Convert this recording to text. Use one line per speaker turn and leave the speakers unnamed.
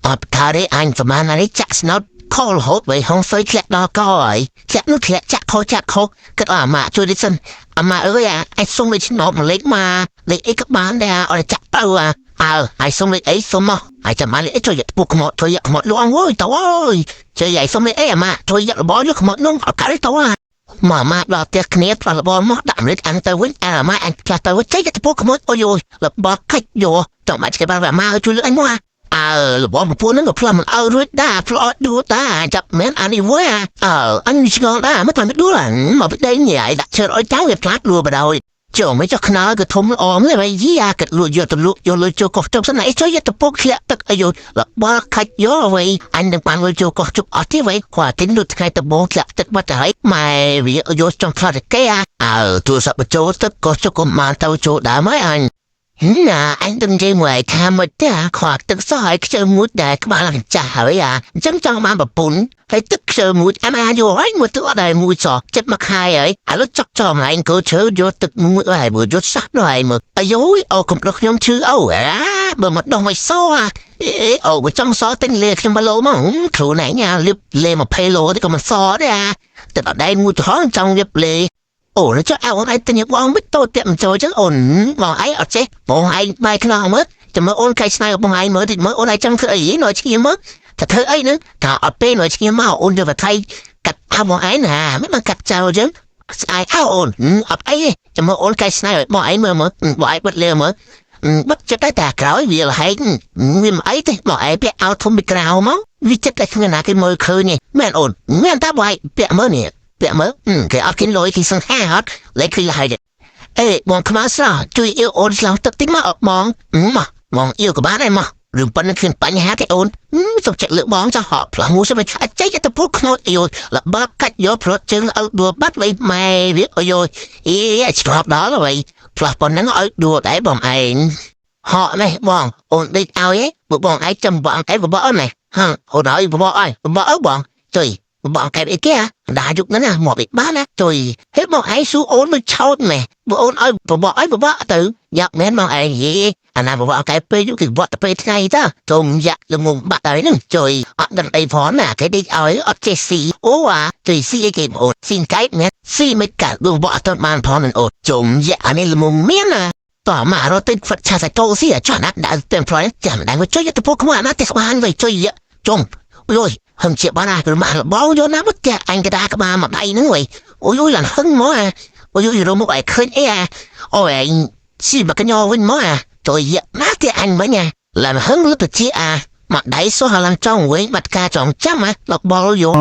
អត់ថាទេអញប្រហែលណានេះចាក់ស្នោតខលហូតវិញហងសុយធ្លាក់ដល់កហើយធ្លាក់នោះធ្លាក់ចាក់ខោចាក់ខោគិតអាម៉ាជួយតិចសិនអាម៉ាអើយអាអញសុំលេខឆ្នោតមកលេខមកលេខអីក៏បានដែរអត់ចាក់ទៅអាអើហើយសុំលេខអីសុំមកហើយចាំបានលេខអីជួយយកពុកខ្មោចជួយយកខ្មោចលងអូយតើអើយជួយឲ្យសុំលេខអីអាម៉ាជួយយករបស់យកខ្មោចនោះអត់កើតទេតើអាមកម៉ាដល់ផ្ទះគ្នាផ្លោះរបមកដាក់ម្លេចអានទៅវិញអាម៉ាអញផ្លាស់ទៅវិញចេះទៅពុកខ្មោចអូយរបស់កាច់យកចង់បាច់គេបានអាម៉ាជួយលើកអញមកអើរបស់ប្រពន្ធហ្នឹងក៏ផ្លាស់មិនអើរួចដែរផ្លោះដួតាចាប់មែនអានេះវ៉ាអើអញឆ្ងល់ដែរមិនតាមដួលមកពីដេញញ៉ៃដាក់ឈើឲ្យចៅវាផ្លាត់លួបដ ாய் ចូលមិនចុះខ្នើក៏ធំល្អម្លេះវិញយាកាត់លួយកទៅលក់យកលុយចូលកោះជុំសិនអីជួយយកទៅពុកធ្លាក់ទឹកអាយុរបស់ខាច់យកអ្វីអញនឹងបានលុយចូលកោះជុំអស់ទេវិញគាត់ទិញលុយថ្ងៃដំបូងធ្លាក់ទឹកបាត់ទៅហើយម៉ែវាយកចង់ផ្លាត់គេអើទូរស័ព្ទបញ្ចូលទឹកកោះជុំក៏បានទៅចូលដើមហើយអញណាអញនឹងនិយាយមួយថាមកទេខ្វះទឹកសោះឲ្យខ្ជិលមួយដែរក្បាលឡើងចាស់ហើយអាអញ្ចឹងចង់បានប្រពន្ធហើយទឹកខ្ជិលមួយអាម៉ាយកហើយមួយទឹកអត់ដែរមួយសោះចិត្តមកខែហើយឥឡូវចុកចំឯងក៏ឈើយកទឹកមួយហើយមើលយកសះដល់ហើយមើលអាយយអូកុំដោះខ្ញុំឈឺអូអាបើមកដោះមិនសោះអាអេអូបើចង់សទិញលេខ្ញុំមកលោមកខ្លួនឯងអាលៀបលេ20ឡូទេក៏មិនសដែរអាទឹកអត់ដែរមួយទៅហងចង់លៀបលេអូនចុះអើអូនឯងទិញបងមិនតូចតាក់មិនចូលចឹងអូនបងឯងអត់ចេះបងឯងបែរខ្នងមើលចាំមើលអូនកែច្នៃបងឯងមើលតិចមើលអូនឯងចង់ធ្វើអីណយឈាមមើលថាធ្វើអីហ្នឹងថាអត់ពេលណយឈាមមកអូនយកទៅថៃកាត់អើបងឯងណាមិនមកកាត់ចោលចឹងស្អាយអើអូនអត់អីទេចាំមើលអូនកែច្នៃឲ្យបងឯងមើលមើលបងឯងបិទលេមើលបិទចិត្តតែតែក្រោយវាលហែកវាមិនអីទេបងឯងពាក់អោធំពីក្រៅមកវាចិត្តតែគ្មានណាគេមើលឃើញទេមែនអូនមែនតាបងឯងពាក់មើលនេះពាក់មើលគេអត់គិនលុយគេសង្ហាអត់លេខឃើញហើយអេបងខ្មៅស្រស់ជួយអ៊ីអូនឆ្លងទឹកតិចមកបងមកបងអ៊ីក៏បានដែរមករឿងប៉ុណ្្នឹងគ្មានបញ្ហាទេអូនសុខចិត្តលើកបងចោះហកផ្លោះមួយសិនអាចចេះទៅពុកខ្មោចអ៊ីលបាកាច់យកប្រត់ជើងឲ្យដួលបាត់វិញម៉ែវាអុយអីឆ្លប់ដល់ហើយផ្លោះប៉ុណ្្នឹងឲ្យដួលដែរបងឯងហកនេះបងអូនដេកឲ្យឯងបងឯងចាំបងឯងបបអូននេះហ៎អូនឲ្យបបឲ្យបបអើបងជួយបងកែបអីគេដាយុគហ្នឹងណាមកពីបានណាជួយហេតុមកឯងស៊ូអូនដូចឆោតម៉ែបើអូនឲ្យបបឲ្យបបទៅយ៉ាក់មែនមកឯងយីអាណាបបកែពេលយុគគេវត្តទៅពេលថ្ងៃតាទុំយ៉ាក់ល្ងងបាត់ហើយហ្នឹងជួយអត់ដឹងអីផងណាគេដេកឲ្យអត់ចេះស៊ីអូអាជួយស៊ីអីគេអូនស៊ីកែបមែនស៊ីមិនកាត់លបអត់បានផងនឹងអូជុំយ៉ាក់អានេះល្ងងមានណាតោះមករត់ទៅហ្វាត់ឆាសតោស៊ីចុះណាស់ដាក់ต็มផ្លយចាំដែរជួយទៅពុកខ្មៅណាទេស្បានវិញជួយជុំអូយហឹមជាបានណាគឺមកបងយកណាមកតែអញកដាក្បាលមកដៃហ្នឹងវិញអូយអូយឡើងហឹងមកអាអូយអូយរមកឲ្យឃើញអីអាអូយស៊ីមកកញោវិញមកអាជួយណាទេអញវិញអាឡើងហឹងលទៅជាអាមកដៃសោះឡើងចង់វិញបាត់ការចង់ចាំអាលកបលយក